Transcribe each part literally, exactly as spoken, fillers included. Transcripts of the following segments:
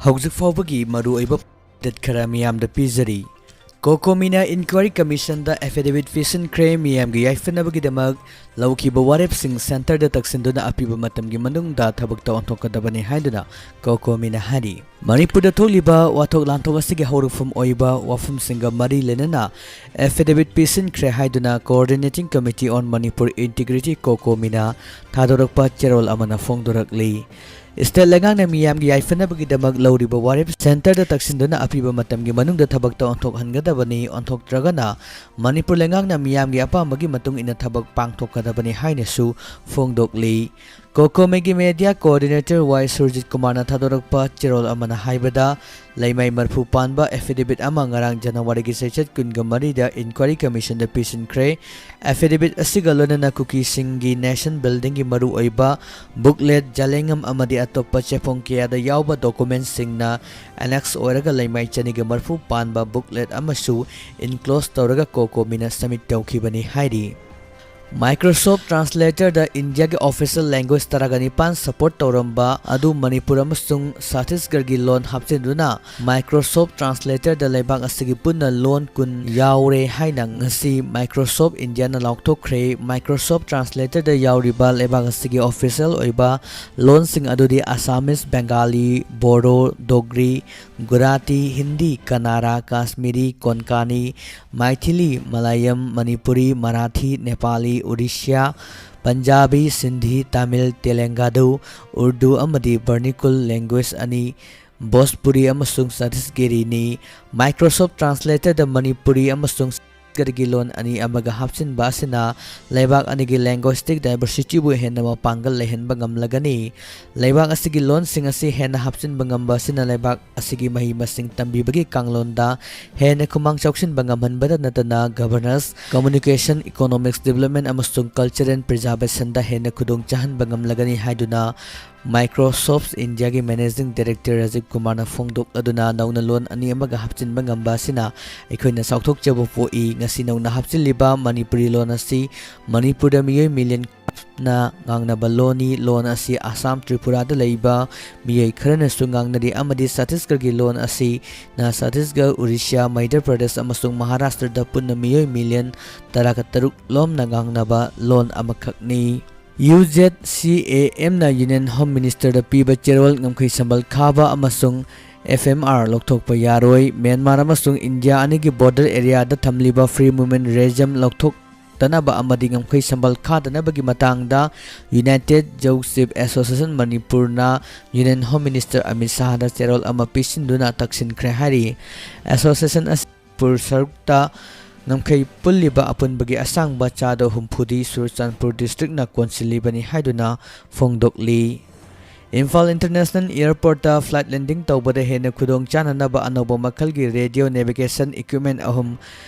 ꯍꯧꯖꯤꯛ ꯐꯥꯎꯕꯒꯤ ꯃꯔꯨꯑꯣꯏꯕ ꯑꯞꯗꯦꯠ ꯈꯔ ꯃꯤꯌꯥꯝꯗ ꯄꯤꯖꯔꯤ꯫ ꯀꯣꯀꯣꯃꯤꯅ ꯏꯟꯀ꯭ꯋꯥꯏꯔꯤ ꯀꯃꯤꯁꯟꯗ ꯑꯦꯐꯤꯗꯦꯕꯤꯠ ꯄꯤꯁꯤꯟꯈ꯭ꯔꯦ꯫ ꯃꯤꯌꯥꯝꯒꯤ ꯌꯥꯏꯐꯅꯕꯒꯤꯗꯃꯛ ꯂꯧꯈꯤꯕ ꯋꯥꯔꯦꯞꯁꯤꯡ ꯁꯦꯟꯇꯔꯗ ꯇꯛꯁꯤꯟꯗꯨꯅ ꯑꯄꯤꯕ ꯃꯇꯝꯒꯤ ꯃꯅꯨꯡꯗ ꯊꯕꯛꯇ ꯑꯣꯟꯊꯣꯛꯀꯗꯕꯅꯤ ꯍꯥꯏꯗꯨꯅ ꯀꯣꯀꯣꯃꯤꯅ ꯍꯥꯏꯔꯤ꯫ ꯃꯅꯤꯄꯨꯔꯗ ꯊꯣꯛꯂꯤꯕ ꯋꯥꯊꯣꯛ ꯂꯥꯟꯊꯣꯛ ꯑꯁꯤꯒꯤ ꯍꯧꯔꯛꯐꯝ ꯑꯣꯏꯕ ꯋꯥꯐꯝꯁꯤꯡꯒ ꯃꯔꯤ ꯂꯩꯅꯅ ꯑꯦꯐꯤꯗꯦꯕꯤꯠ ꯄꯤꯁꯤꯟꯈ꯭ꯔꯦ ꯍꯥꯏꯗꯨꯅ Coordinating Committee on Manipur Integrity, ꯀꯣꯀꯣꯃꯤꯅ ꯊꯥꯗꯣꯔꯛꯄ ꯆꯦꯔꯣꯜ ꯑꯃꯅ ꯐꯣꯡꯗꯣꯔꯛꯂꯤ꯫ ꯁ꯭ꯇꯦꯠ ꯂꯩꯉꯥꯛꯅ ꯃꯤꯌꯥꯝꯒꯤ ꯌꯥꯏꯐꯅꯕꯒꯤꯗꯃꯛ ꯂꯧꯔꯤꯕ ꯋꯥꯔꯦꯞ ꯁꯦꯟꯇꯔꯗ ꯇꯛꯁꯤꯟꯗꯨꯅ ꯑꯄꯤꯕ ꯃꯇꯝꯒꯤ ꯃꯅꯨꯡꯗ ꯊꯕꯛꯇ ꯑꯣꯟꯊꯣꯛꯍꯟꯒꯗꯕꯅꯤ, ꯑꯣꯟꯊꯣꯛꯇ꯭ꯔꯒꯅ ꯃꯅꯤꯄꯨꯔ ꯂꯩꯉꯥꯛꯅ ꯃꯤꯌꯥꯝꯒꯤ ꯑꯄꯥꯝꯕꯒꯤ ꯃꯇꯨꯡ ꯏꯟꯅ ꯊꯕꯛ ꯄꯥꯡꯊꯣꯛꯀꯗꯕꯅꯤ ꯍꯥꯏꯅꯁꯨ ꯐꯣꯡꯗꯣꯛꯂꯤ꯫ ꯀꯣꯀꯣꯃꯤꯒꯤ ꯃꯦꯗꯤꯌꯥ ꯀꯣꯑꯣꯔꯗꯤꯅꯦꯇꯔ ꯋꯥꯏ ꯁꯨꯔꯖꯤꯠ ꯀꯨꯃꯥꯔꯅ ꯊꯥꯗꯣꯔꯛꯄ ꯆꯦꯔꯣꯜ ꯑꯃꯅ ꯍꯥꯏꯕꯗ, ꯂꯩꯃꯥꯏ ꯃꯔꯐꯨ ꯄꯥꯟꯕ ꯑꯦꯐꯤꯗꯦꯕꯤꯠ ꯑꯃ ꯉꯔꯥꯡ ꯖꯅꯋꯥꯔꯤꯒꯤ ꯆꯩꯆꯠ ꯀꯨꯟꯒ ꯃꯔꯤꯗ ꯏꯟꯀ꯭ꯋꯥꯏꯔꯤ ꯀꯃꯤꯁꯟꯗ ꯄꯤꯁꯤꯟꯈ꯭ꯔꯦ꯫ ꯑꯦꯐꯤꯗꯦꯕꯤꯠ ꯑꯁꯤꯒ ꯂꯣꯏꯅꯅ ꯀꯨꯀꯤꯁꯤꯡꯒꯤ ꯅꯦꯁꯟ ꯕꯤꯜꯗꯤꯡꯒꯤ ꯃꯔꯨꯑꯣꯏꯕ ꯕꯨꯛꯂꯦꯠ, ꯖꯂꯦꯡꯉꯝ ꯑꯃꯗꯤ ꯑꯇꯣꯞꯄ ꯆꯦꯐꯣꯡ ꯀꯌꯥꯗ ꯌꯥꯎꯕ ꯗꯣꯀꯨꯃꯦꯟꯁꯤꯡꯅ ꯑꯦꯅꯦꯛꯁ ꯑꯣꯏꯔꯒ ꯂꯩꯃꯥꯏ ꯆꯅꯤꯒ ꯃꯔꯐꯨ ꯄꯥꯟꯕ ꯕꯨꯛꯂꯦꯠ ꯑꯃꯁꯨ ꯏꯟꯀ꯭ꯂꯣꯖ ꯇꯧꯔꯒ ꯀꯣꯀꯣꯃꯤꯅ ꯁꯕꯃꯤꯠ ꯇꯧꯈꯤꯕꯅꯤ ꯍꯥꯏꯔꯤ꯫ Microsoft Translator-ꯗ ꯏꯟꯗꯤꯌꯥꯒꯤ ꯑꯣꯐꯤꯁꯤꯌꯦꯜ ꯂꯦꯡꯒ꯭ꯋꯦꯖ ꯇꯔꯥꯒ ꯅꯤꯄꯥꯟ ꯁꯄꯣꯔꯠ ꯇꯧꯔꯝꯕ ꯑꯗꯨ ꯃꯅꯤꯄꯨꯔ ꯑꯃꯁꯨꯡ ꯁꯠꯇꯤꯁꯒꯔꯒꯤ ꯂꯣꯟ ꯍꯥꯞꯆꯤꯟꯗꯨꯅ Microsoft Translator-ꯗ ꯂꯩꯕꯥꯛ ꯑꯁꯤꯒꯤ ꯄꯨꯟꯅ ꯂꯣꯟ ꯀꯨꯟ ꯌꯥꯎꯔꯦ ꯍꯥꯏꯅ ꯉꯁꯤ Microsoft India-ꯅ ꯂꯥꯎꯊꯣꯛꯈ꯭ꯔꯦ꯫ Microsoft Translator-ꯗ ꯌꯥꯎꯔꯤꯕ ꯂꯩꯕꯥꯛ ꯑꯁꯤꯒꯤ ꯑꯣꯐꯤꯁꯤꯌꯦꯜ ꯑꯣꯏꯕ ꯂꯣꯟꯁꯤꯡ ꯑꯗꯨꯗꯤ Assamese, Bengali, Bodo, Dogri, Gujarati, Hindi, Kannada, Kashmiri, Konkani, Maithili, Malayalam, Manipuri, Marathi, Nepali, Odisha, Punjabi, Sindhi, Tamil, Telangadu, Urdu ꯑꯃꯗꯤ Vernacular language ꯑꯅꯤ, Bhojpuri ꯑꯃꯁꯨꯡ Chhattisgarhi-ꯅꯤ꯫ Microsoft Translator-ꯗ ꯃꯅꯤꯄꯨꯔꯤ ꯑꯃꯁꯨꯡ ꯁꯠꯇꯤꯁꯒꯔꯒꯤ ꯂꯣꯟ ꯑꯅꯤ ꯑꯃꯒ ꯍꯥꯞꯆꯤꯟꯕ ꯑꯁꯤꯅ ꯂꯩꯕꯥꯛ ꯑꯅꯤꯒꯤ linguistic diversity-ꯕꯨ ꯍꯦꯟꯅ ꯃꯄꯥꯡꯒꯜ ꯂꯩꯍꯟꯕ ꯉꯝꯂꯒꯅꯤ꯫ ꯂꯩꯕꯥꯛ ꯑꯁꯤꯒꯤ ꯂꯣꯟꯁꯤꯡ ꯑꯁꯤ ꯍꯦꯟꯅ ꯍꯥꯞꯆꯤꯟꯕ ꯉꯝꯕ ꯑꯁꯤꯅ ꯂꯩꯕꯥꯛ ꯑꯁꯤꯒꯤ ꯃꯍꯩ ꯃꯁꯤꯡ ꯇꯝꯕꯤꯕꯒꯤ ꯀꯥꯡꯂꯣꯟꯗ ꯍꯦꯟꯅ ꯈꯨꯃꯥꯡ ꯆꯥꯎꯁꯤꯟꯕ ꯉꯝꯍꯟꯕꯗ ꯅꯠꯇꯅ governance, communication, economics development ꯑꯃꯁꯨꯡ culture and preservation-ꯗ ꯍꯦꯟꯅ ꯈꯨꯗꯣꯡ ꯆꯥꯍꯟꯕ ꯉꯝꯂꯒꯅꯤ ꯍꯥꯏꯗꯨꯅ Microsoft India-ꯒꯤ Managing Director ꯔꯥꯖꯤꯕ ꯀꯨꯃꯥꯔꯅ ꯐꯣꯡꯗꯣꯛꯂꯗꯨꯅ ꯅꯧꯅ ꯂꯣꯟ ꯑꯅꯤ ꯑꯃꯒ ꯍꯥꯞꯆꯤꯟꯕ ꯉꯝꯕ ꯑꯁꯤꯅ ꯑꯩꯈꯣꯏꯅ ꯆꯥꯎꯊꯣꯛꯆꯕ ꯄꯣꯛꯏ꯫ ꯉꯁꯤ ꯅꯧꯅ ꯍꯥꯞꯆꯤꯜꯂꯤꯕ ꯃꯅꯤꯄꯨꯔꯤ ꯂꯣꯟ ꯑꯁꯤ ꯃꯅꯤꯄꯨꯔꯗ ꯃꯤꯑꯣꯏ million ꯅ ꯉꯥꯡꯅꯕ ꯂꯣꯟꯅꯤ꯫ ꯂꯣꯟ ꯑꯁꯤ ꯑꯁꯥꯝ, ꯇ꯭ꯔꯤꯄꯨꯔꯥꯗ ꯂꯩꯕ ꯃꯤꯑꯣꯏ ꯈꯔꯅꯁꯨ ꯉꯥꯡꯅꯔꯤ ꯑꯃꯗꯤ ꯆꯇꯤꯁꯒꯔꯒꯤ ꯂꯣꯟ ꯑꯁꯤꯅ ꯆꯇꯤꯁꯒꯔ, ꯎꯔꯤꯁ꯭ꯌꯥ, ꯃꯙ꯭ꯌ ꯄ꯭ꯔꯗꯦꯁ ꯑꯃꯁꯨꯡ ꯃꯍꯥꯔꯥꯁꯇ꯭ꯔꯗ ꯄꯨꯟꯅ ꯃꯤꯑꯣꯏ ꯃꯤꯂꯤꯌꯟ ꯇꯔꯥꯒ ꯇꯔꯨꯛ ꯂꯣꯝꯅ ꯉꯥꯡꯅꯕ ꯂꯣꯟ ꯑꯃꯈꯛꯅꯤ꯫ ꯌꯨ ꯖꯦꯗ ꯁꯤ ꯑꯦ ꯑꯦꯝꯅ ꯌꯨꯅꯤꯌꯟ ꯍꯣꯝ ꯃꯤꯅꯤꯁꯇꯔꯗ ꯄꯤꯕ ꯆꯦꯔꯣꯜ ꯉꯝꯈꯩ ꯁꯝꯕꯜ ꯈꯥꯕ ꯑꯃꯁꯨꯡ ꯑꯦꯐ ꯑꯦꯝ ꯑꯥꯔ ꯂꯧꯊꯣꯛꯄ ꯌꯥꯔꯣꯏ꯫ ꯃ꯭ꯌꯥꯟꯃꯥꯔ ꯑꯃꯁꯨꯡ ꯏꯟꯗꯤꯌꯥ ꯑꯅꯤꯒꯤ ꯕꯣꯔꯗꯔ ꯑꯦꯔꯤꯌꯥꯗ ꯊꯝꯂꯤꯕ ꯐ꯭ꯔꯤ ꯃꯨꯚꯃꯦꯟꯠ ꯔꯦꯖꯤꯝ ꯂꯧꯊꯣꯛꯇꯅꯕ ꯑꯃꯗꯤ ꯉꯝꯈꯩ ꯁꯝꯕꯜ ꯈꯥꯗꯅꯕꯒꯤ ꯃꯇꯥꯡꯗ ꯌꯨꯅꯥꯏꯇꯦꯗ ꯖꯧ ꯆꯤꯐ ꯑꯦꯁꯣꯁꯤꯌꯦꯁꯟ ꯃꯅꯤꯄꯨꯔꯅ ꯌꯨꯅꯤꯌꯟ ꯍꯣꯝ ꯃꯤꯅꯤꯁꯇꯔ ꯑꯃꯤꯠ ꯁꯥꯍꯗ ꯆꯦꯔꯣꯜ ꯑꯃ ꯄꯤꯁꯤꯟꯗꯨꯅ ꯇꯛꯁꯤꯟꯈ꯭ꯔꯦ ꯍꯥꯏꯔꯤ꯫ ꯑꯦꯁꯣꯁꯤꯌꯦꯁꯟ ꯑꯁꯤ ꯃꯅꯤꯄꯨꯔ ꯁꯔꯨꯛꯇ ꯉꯝꯈꯩ ꯄꯨꯜꯂꯤꯕ ꯑꯄꯨꯟꯕꯒꯤ ꯑꯁꯥꯡꯕ ꯆꯥꯗ ꯍꯨꯝꯐꯨꯗꯤ ꯆꯨꯔꯆꯥꯟꯄꯨꯔ ꯗꯤꯁꯇ꯭ꯔꯤꯛꯅ ꯀꯣꯟꯁꯤꯜꯂꯤꯕꯅꯤ ꯍꯥꯏꯗꯨꯅ ꯐꯣꯡꯗꯣꯛꯂꯤ꯫ ꯏꯝꯐꯥꯜ ꯏꯟꯇꯔꯅꯦꯁꯅꯦꯜ ꯑꯦꯌꯔꯄꯣꯔꯠꯇ ꯐ꯭ꯂꯥꯏꯠ ꯂꯦꯟꯗꯤꯡ ꯇꯧꯕꯗ ꯍꯦꯟꯅ ꯈꯨꯗꯣꯡ ꯆꯥꯅꯅꯕ ꯑꯅꯧꯕ ꯃꯈꯜꯒꯤ ꯔꯦꯗꯤꯑꯣ ꯅꯦꯚꯤꯒꯦꯁꯟ ꯏꯀ꯭ꯋꯤꯞꯃꯦꯟ ꯑꯍꯨꯝ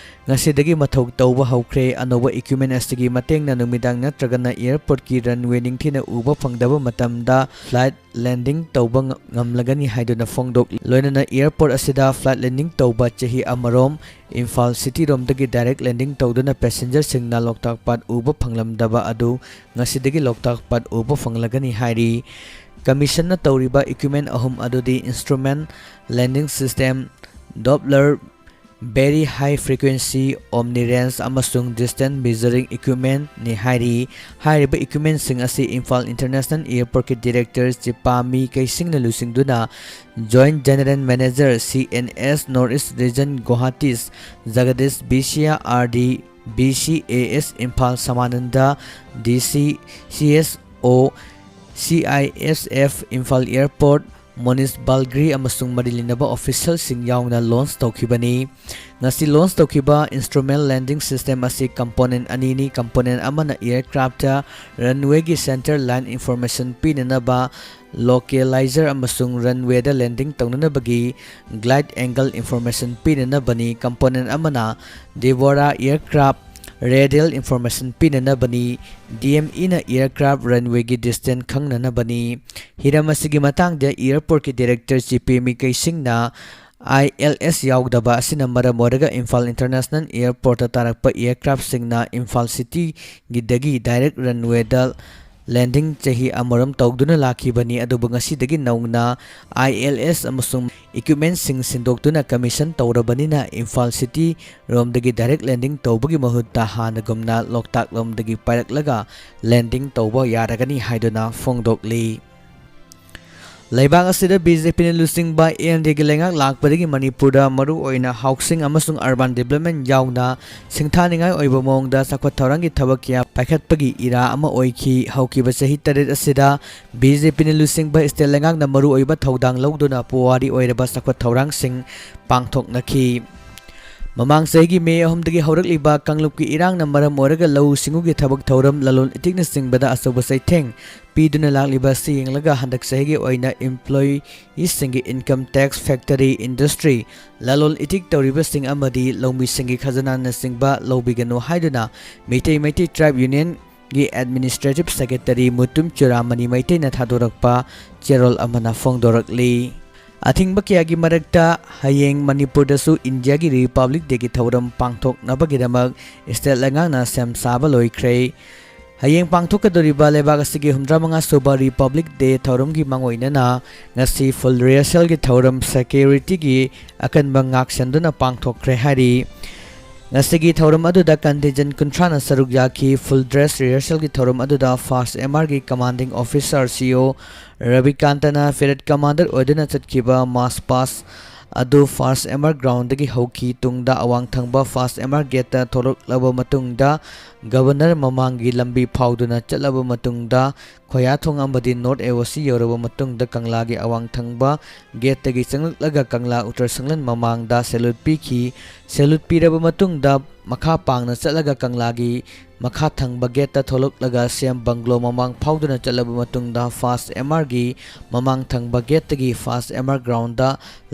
ꯉꯁꯤꯗꯒꯤ ꯃꯊꯧ ꯇꯧꯕ ꯍꯧꯈ꯭ꯔꯦ꯫ ꯑꯅꯧꯕ ꯏꯀ꯭ꯋꯤꯞꯃꯦꯟ ꯑꯁꯤꯒꯤ ꯃꯇꯦꯡꯅ ꯅꯨꯃꯤꯗꯥꯡ ꯅꯠꯇ꯭ꯔꯒꯅ ꯑꯦꯌꯔꯄꯣꯔꯠꯀꯤ ꯔꯟꯋꯦ ꯅꯤꯡꯊꯤꯅ ꯎꯕ ꯐꯪꯗꯕ ꯃꯇꯝꯗ ꯐ꯭ꯂꯥꯏꯠ ꯂꯦꯟꯗꯤꯡ ꯇꯧꯕ ꯉ-, ꯉꯝꯂꯒꯅꯤ ꯍꯥꯏꯗꯨꯅ ꯐꯣꯡꯗꯣꯛꯂꯤ꯫ ꯂꯣꯏꯅꯅ ꯑꯦꯌꯔꯄꯣꯔꯠ ꯑꯁꯤꯗ ꯐ꯭ꯂꯥꯏꯠ ꯂꯦꯟꯗꯤꯡ ꯇꯧꯕ ꯆꯍꯤ ꯑꯃꯔꯣꯝ ꯏꯝꯐꯥꯜ ꯁꯤꯇꯤꯔꯣꯝꯗꯒꯤ ꯗꯥꯏꯔꯦꯛ ꯂꯦꯟꯗꯤꯡ ꯇꯧꯗꯨꯅ ꯄꯦꯁꯦꯟꯖꯔꯁꯤꯡꯅ ꯂꯣꯛꯇꯥꯛ ꯄꯥꯠ ꯎꯕ ꯐꯪꯂꯝꯗꯕ ꯑꯗꯨ ꯉꯁꯤꯗꯒꯤ ꯂꯣꯛꯇꯥꯛ ꯄꯥꯠ ꯎꯕ ꯐꯪꯂꯒꯅꯤ ꯍꯥꯏꯔꯤ꯫ ꯀꯃꯤꯁꯟꯅ ꯇꯧꯔꯤꯕ ꯏꯀ꯭ꯋꯤꯞꯃꯦꯟ ꯑꯍꯨꯝ ꯑꯗꯨꯗꯤ instrument landing system, doppler, very high frequency, omni range ꯑꯃꯁꯨꯡ ꯗꯤꯁꯇꯦꯟꯁ ꯃꯦꯖꯔꯤꯡ ꯏꯀ꯭ꯋꯤꯞꯃꯦꯟꯅꯤ ꯍꯥꯏꯔꯤ꯫ ꯍꯥꯏꯔꯤꯕ ꯏꯀ꯭ꯋꯤꯞꯃꯦꯟꯁꯤꯡ ꯑꯁꯤ ꯏꯝꯐꯥꯜ ꯏꯟꯇꯔꯅꯦꯁꯅꯦꯜ ꯑꯦꯌꯔꯄꯣꯔꯠꯀꯤ ꯗꯤꯔꯦꯛꯇꯔ ꯆꯤꯄꯥꯃꯤ ꯀꯩꯁꯤꯡꯅ ꯂꯨꯆꯤꯡꯗꯨꯅ joint general manager, C N S, north east region ꯒꯨꯋꯥꯍꯥꯇꯤꯁ Jagadish Bisiya, R D, B C A ꯑꯦꯁ ꯏꯝꯐꯥꯜ ꯁꯃꯥꯅꯟꯗ, ꯗꯤ ꯁꯤ, ꯁꯤ S O, C I S F Imphal airport ꯃꯣꯅꯤꯁ ꯕꯥꯜꯒ꯭ꯔꯤ ꯑꯃꯁꯨꯡ ꯃꯔꯤ ꯂꯩꯅꯕ ꯑꯣꯐꯤꯁꯤꯌꯦꯜꯁꯤꯡ ꯌꯥꯎꯅ ꯂꯣꯟꯆ ꯇꯧꯈꯤꯕꯅꯤ꯫ ꯉꯁꯤ ꯂꯣꯟꯆ ꯇꯧꯈꯤꯕ ꯏꯟꯁꯇ꯭ꯔꯨꯃꯦꯟ ꯂꯦꯟꯗꯤꯡ ꯁꯤꯁꯇꯦꯝ ꯑꯁꯤ ꯀꯝꯄꯣꯅꯦꯟ ꯑꯅꯤꯅꯤ꯫ ꯀꯝꯄꯣꯅꯦꯟ ꯑꯃꯅ ꯑꯦꯌꯔꯀ꯭ꯔꯥꯐꯇ ꯔꯟꯋꯦꯒꯤ ꯁꯦꯟꯇꯔ ꯂꯥꯏꯟ ꯏꯟꯐꯣꯔꯃꯦꯁꯟ ꯄꯤꯅꯅꯕ ꯂꯣꯀꯦꯂꯥꯏꯖꯔ ꯑꯃꯁꯨꯡ ꯔꯟꯋꯦꯗ landing ꯇꯧꯅꯅꯕꯒꯤ glide angle information ꯄꯤꯅꯅꯕꯅꯤ꯫ Component ꯑꯃꯅ ꯗꯤꯕꯣꯔꯥ ꯑꯦꯌꯔꯀ꯭ꯔꯥꯐ ꯔꯦꯗꯤꯌꯦꯜ ꯏꯟꯐꯣꯔꯃꯦꯁꯟ ꯄꯤꯅꯅꯕꯅꯤ꯫ ꯗꯤ ꯑꯦꯝ ꯏꯅ ꯑꯦꯌꯔꯀ꯭ꯔꯥꯐ ꯔꯟꯋꯦꯒꯤ ꯗꯤꯁꯇꯦꯟꯁ ꯈꯪꯅꯅꯕꯅꯤ꯫ ꯍꯤꯔꯝ ꯑꯁꯤꯒꯤ ꯃꯇꯥꯡꯗ ꯑꯦꯌꯔꯄꯣꯔꯠꯀꯤ ꯗꯤꯔꯦꯛꯇꯔ ꯆꯤꯄꯦꯃꯤ ꯀꯩꯁꯤꯡꯅ ꯑꯥꯏ ꯑꯦꯜ ꯑꯦꯁ ꯌꯥꯎꯗꯕ ꯑꯁꯤꯅ ꯃꯔꯝ ꯑꯣꯏꯔꯒ ꯏꯝꯐꯥꯜ ꯏꯟꯇꯔꯅꯦꯁꯅꯦꯜ ꯑꯦꯌꯔꯄꯣꯔꯠꯇ ꯇꯥꯔꯛꯄ ꯑꯦꯌꯔꯀ꯭ꯔꯥꯐꯁꯤꯡꯅ ꯏꯝꯐꯥꯜ ꯁꯤꯇꯤꯒꯤꯗꯒꯤ ꯗꯥꯏꯔꯦꯛ ꯔꯟꯋꯦꯗ ꯂꯦꯟꯗꯤꯡ ꯆꯍꯤ ꯑꯃꯔꯣꯝ ꯇꯧꯗꯨꯅ ꯂꯥꯛꯈꯤꯕꯅꯤ꯫ ꯑꯗꯨꯕꯨ ꯉꯁꯤꯗꯒꯤ ꯅꯧꯅ ꯑꯥꯏ ꯑꯦꯜ ꯑꯦꯁ ꯑꯃꯁꯨꯡ ꯏꯀ꯭ꯋꯤꯞꯃꯦꯟꯁꯤꯡ ꯁꯤꯟꯗꯣꯛꯇꯨꯅ ꯀꯃꯤꯁꯟ ꯇꯧꯔꯕꯅꯤꯅ ꯏꯝꯐꯥꯜ ꯁꯤꯇꯤꯔꯣꯝꯗꯒꯤ ꯗꯥꯏꯔꯦꯛ ꯂꯦꯟꯗꯤꯡ ꯇꯧꯕꯒꯤ ꯃꯍꯨꯠꯇ ꯍꯥꯟꯅꯒꯨꯝꯅ ꯂꯣꯛꯇꯥꯛꯂꯣꯝꯗꯒꯤ ꯄꯥꯏꯔꯛꯂꯒ ꯂꯦꯟꯗꯤꯡ ꯇꯧꯕ ꯌꯥꯔꯒꯅꯤ ꯍꯥꯏꯗꯨꯅ ꯐꯣꯡꯗꯣꯛꯂꯤ꯫ ꯂꯩꯕꯥꯛ ꯑꯁꯤꯗ ꯕꯤ ꯖꯦ ꯄꯤꯅ ꯂꯨꯆꯤꯡꯕ ꯑꯦꯟ ꯗꯤ ꯑꯦꯒꯤ ꯂꯩꯉꯥꯛ ꯂꯥꯛꯄꯗꯒꯤ ꯃꯅꯤꯄꯨꯔꯗ ꯃꯔꯨꯑꯣꯏꯅ ꯍꯥꯎꯁꯤꯡ ꯑꯃꯁꯨꯡ ꯑꯔꯕꯥꯟ ꯗꯤꯕ꯭ꯂꯞꯃꯦꯟ ꯌꯥꯎꯅ ꯁꯤꯡꯊꯥꯅꯤꯡꯉꯥꯏ ꯑꯣꯏꯕ ꯃꯑꯣꯡꯗ ꯆꯥꯎꯈꯠ ꯊꯧꯔꯥꯡꯒꯤ ꯊꯕꯛ ꯀꯌꯥ ꯄꯥꯏꯈꯠꯄꯒꯤ ꯏꯔꯥ ꯑꯃ ꯑꯣꯏꯈꯤ꯫ ꯍꯧꯈꯤꯕ ꯆꯍꯤ ꯇꯔꯦꯠ ꯑꯁꯤꯗ ꯕꯤ ꯖꯦ ꯄꯤꯅ ꯂꯨꯆꯤꯡꯕ ꯁ꯭ꯇꯦꯠ ꯂꯩꯉꯥꯛꯅ ꯃꯔꯨꯑꯣꯏꯕ ꯊꯧꯗꯥꯡ ꯂꯧꯗꯨꯅ ꯄꯨꯋꯥꯔꯤ ꯑꯣꯏꯔꯕ ꯆꯥꯎꯈꯠ ꯊꯧꯔꯥꯡꯁꯤꯡ ꯄꯥꯡꯊꯣꯛꯅꯈꯤ꯫ ꯃꯃꯥꯡ ꯆꯍꯤꯒꯤ ꯃꯦ ꯑꯍꯨꯝꯗꯒꯤ ꯍꯧꯔꯛꯂꯤꯕ ꯀꯥꯡꯂꯨꯞꯀꯤ ꯏꯔꯥꯡꯅ ꯃꯔꯝ ꯑꯣꯏꯔꯒ ꯂꯧꯎ ꯁꯤꯡꯎꯒꯤ ꯊꯕꯛ ꯊꯧꯔꯝ, ꯂꯂꯣꯟ ꯏꯇꯤꯛꯅꯆꯤꯡꯕꯗ ꯑꯆꯧꯕ ꯆꯩꯊꯦꯡ ꯄꯤꯗꯨꯅ ꯂꯥꯛꯂꯤꯕ ꯑꯁꯤ ꯌꯦꯡꯂꯒ ꯍꯟꯗꯛ ꯆꯍꯤꯒꯤ ꯑꯣꯏꯅ ꯏꯝꯄ꯭ꯂꯣꯌꯤꯁꯤꯡꯒꯤ ꯏꯟꯀꯝ ꯇꯦꯛꯁ, ꯐꯦꯛꯇꯔꯤ, ꯏꯟꯗꯁꯇ꯭ꯔꯤ, ꯂꯂꯣꯟ ꯏꯇꯤꯛ ꯇꯧꯔꯤꯕꯁꯤꯡ ꯑꯃꯗꯤ ꯂꯧꯃꯤꯁꯤꯡꯒꯤ ꯈꯖꯅꯥꯅꯆꯤꯡꯕ ꯂꯧꯕꯤꯒꯅꯨ ꯍꯥꯏꯗꯨꯅ ꯃꯤꯇꯩ ꯃꯩꯇꯩ ꯇ꯭ꯔꯥꯏꯕ ꯌꯨꯅꯤꯌꯟꯒꯤ ꯑꯦꯗꯃꯤꯅꯤꯁꯇ꯭ꯔꯦꯇꯤꯚ ꯁꯦꯀ꯭ꯔꯦꯇꯔꯤ ꯃꯨꯇꯨꯝ ꯆꯨꯔꯥꯃꯅꯤ ꯃꯩꯇꯩꯅ ꯊꯥꯗꯣꯔꯛꯄ ꯆꯦꯔꯣꯜ ꯑꯃꯅ ꯐꯣꯡꯗꯣꯔꯛꯂꯤ꯫ ꯑꯊꯤꯡꯕ ꯀꯌꯥꯒꯤ ꯃꯔꯛꯇ ꯍꯌꯦꯡ ꯃꯅꯤꯄꯨꯔꯗꯁꯨ ꯏꯟꯗꯤꯌꯥꯒꯤ ꯔꯤꯄꯕ꯭ꯂꯤꯛ ꯗꯦꯒꯤ ꯊꯧꯔꯝ ꯄꯥꯡꯊꯣꯛꯅꯕꯒꯤꯗꯃꯛ ꯁ꯭ꯇꯦꯠ ꯂꯩꯉꯥꯛꯅ ꯁꯦꯝ ꯁꯥꯕ ꯂꯣꯏꯈ꯭ꯔꯦ꯫ ꯍꯌꯦꯡ ꯄꯥꯡꯊꯣꯛꯀꯗꯧꯔꯤꯕ ꯂꯩꯕꯥꯛ ꯑꯁꯤꯒꯤ ꯍꯨꯝꯗ꯭ꯔꯥ ꯃꯉꯥ ꯁꯨꯕ ꯔꯤꯄꯕ꯭ꯂꯤꯛ ꯗꯦ ꯊꯧꯔꯝꯒꯤ ꯃꯥꯡꯑꯣꯏꯅꯅ ꯉꯁꯤ ꯐꯨꯜ ꯔꯤꯍꯔꯁꯦꯜꯒꯤ ꯊꯧꯔꯝ ꯁꯦꯀ꯭ꯌꯨꯔꯤꯇꯤꯒꯤ ꯑꯀꯟꯕ ꯉꯥꯛꯁꯦꯟꯗꯨꯅ ꯄꯥꯡꯊꯣꯛꯈ꯭ꯔꯦ ꯍꯥꯏꯔꯤ꯫ ꯉꯁꯤꯒꯤ ꯊꯧꯔꯝ ꯑꯗꯨꯗ ꯀꯟꯇꯤꯟꯖꯦꯟ ꯀꯨꯟꯊ꯭ꯔꯥꯅ ꯁꯔꯨꯛ ꯌꯥꯈꯤ꯫ ꯐꯨꯜ ꯗ꯭ꯔꯦꯁ ꯔꯤꯍꯔꯁꯦꯜꯒꯤ ꯊꯧꯔꯝ ꯑꯗꯨꯗ ꯐꯥꯔꯁ ꯑꯦꯝ ꯑꯥꯔꯒꯤ ꯀꯃꯥꯟꯗꯤꯡ ꯑꯣꯐꯤꯁꯥꯔ ꯁꯤ ꯑꯣ ꯔꯕꯤꯀꯥꯟꯇꯅ ꯄꯦꯔꯦꯗ ꯀꯃꯥꯟꯗꯔ ꯑꯣꯏꯗꯨꯅ ꯆꯠꯈꯤꯕ ꯃꯥꯔꯆ ꯄꯥꯁ ꯑꯗꯨ ꯐꯥꯔꯁ ꯑꯦꯝ ꯑꯥꯔ ꯒ꯭ꯔꯥꯎꯟꯗꯒꯤ ꯍꯧꯈꯤ꯫ ꯇꯨꯡꯗ ꯑꯋꯥꯡ ꯊꯪꯕ ꯐꯥꯔꯁ ꯑꯦꯝ ꯑꯥꯔ ꯒꯦꯠꯇ ꯊꯣꯛꯂꯛꯂꯕ ꯃꯇꯨꯡꯗ ꯒꯕꯔꯅꯔ ꯃꯃꯥꯡꯒꯤ ꯂꯝꯕꯤ ꯐꯥꯎꯗꯨꯅ ꯆꯠꯂꯕ ꯃꯇꯨꯡꯗ ꯈꯣꯌꯥꯊꯣꯡ ꯑꯃꯗꯤ ꯅꯣꯔꯠ ꯑꯦ ꯑꯣ ꯁꯤ ꯌꯧꯔꯕ ꯃꯇꯨꯡꯗ ꯀꯪꯂꯥꯒꯤ ꯑꯋꯥꯡ ꯊꯪꯕ ꯒꯦꯠꯇꯒꯤ ꯆꯪꯂꯛꯂꯒ ꯀꯪꯂꯥ ꯎꯇꯔ ꯁꯪꯂꯦꯟ ꯃꯃꯥꯡꯗ ꯁꯦꯂꯨꯠ ꯄꯤꯈꯤ꯫ ꯁꯦꯂꯨꯠ ꯄꯤꯔꯕ ꯃꯇꯨꯡꯗ ꯃꯈꯥ ꯄꯥꯡꯅ ꯆꯠꯂꯒ ꯀꯪꯂꯥꯒꯤ ꯃꯈꯥ ꯊꯪꯕ ꯒꯦꯠꯇ ꯊꯣꯛꯂꯛꯂꯒ ꯁꯤ ꯑꯦꯝ ꯕꯪꯒ꯭ꯂꯣ ꯃꯃꯥꯡ ꯐꯥꯎꯗꯨꯅ ꯆꯠꯂꯕ ꯃꯇꯨꯡꯗ ꯐꯥꯔꯁ ꯑꯦꯝ ꯑꯥꯔꯒꯤ ꯃꯃꯥꯡ ꯊꯪꯕ ꯒꯦꯠꯇꯒꯤ ꯐꯥꯔꯁ ꯑꯦꯝ ꯑꯥꯔ ꯒ꯭ꯔꯥꯎꯟꯗ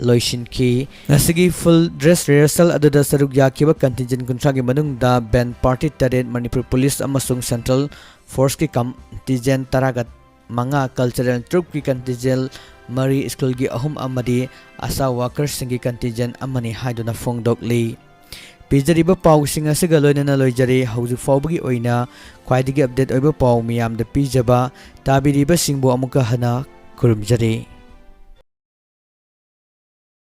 ꯂꯣꯏꯁꯤꯟꯈꯤ꯫ ꯉꯁꯤꯒꯤ ꯐꯨꯜ ꯗ꯭ꯔꯦꯁ ꯔꯤꯍꯔꯁꯦꯜ ꯑꯗꯨꯗ ꯁꯔꯨꯛ ꯌꯥꯈꯤꯕ ꯀꯟꯇꯤꯟꯖꯦꯟ ꯀꯨꯟꯊ꯭ꯔꯥꯒꯤ ꯃꯅꯨꯡꯗ ꯕꯦꯟ ꯄꯥꯔꯇꯤ ꯇꯔꯦꯠ, ꯃꯅꯤꯄꯨꯔ ꯄꯨꯂꯤꯁ ꯑꯃꯁꯨꯡ ꯁꯦꯟꯇ꯭ꯔꯦꯜ ꯐꯣꯔꯁꯀꯤ ꯀꯟꯇꯤꯟꯖꯦꯟ ꯇꯔꯥꯒ ꯃꯉꯥ, cultural troupꯀꯤ contingent ꯃꯔꯤ, ꯁ꯭ꯀꯨꯜꯒꯤ ꯑꯍꯨꯝ ꯑꯃꯗꯤ ꯑꯁꯥ ꯋꯥꯀꯔꯁꯤꯡꯒꯤ contingent ꯑꯃꯅꯤ ꯍꯥꯏꯗꯨꯅ ꯐꯣꯡꯗꯣꯛꯂꯤ꯫ ꯄꯤꯖꯔꯤꯕ ꯄꯥꯎꯁꯤꯡ ꯑꯁꯤꯒ ꯂꯣꯏꯅꯅ ꯂꯣꯏꯖꯔꯦ꯫ ꯍꯧꯖꯤꯛ ꯐꯥꯎꯕꯒꯤ ꯑꯣꯏꯅ ꯈ꯭ꯋꯥꯏꯗꯒꯤ update ꯑꯣꯏꯕ ꯄꯥꯎ ꯃꯤꯌꯥꯝꯗ ꯄꯤꯖꯕ ꯇꯥꯕꯤꯔꯤꯕꯁꯤꯡꯕꯨ ꯑꯃꯨꯛꯀ ꯍꯟꯅ ꯈꯨꯔꯨꯝꯖꯔꯤ꯫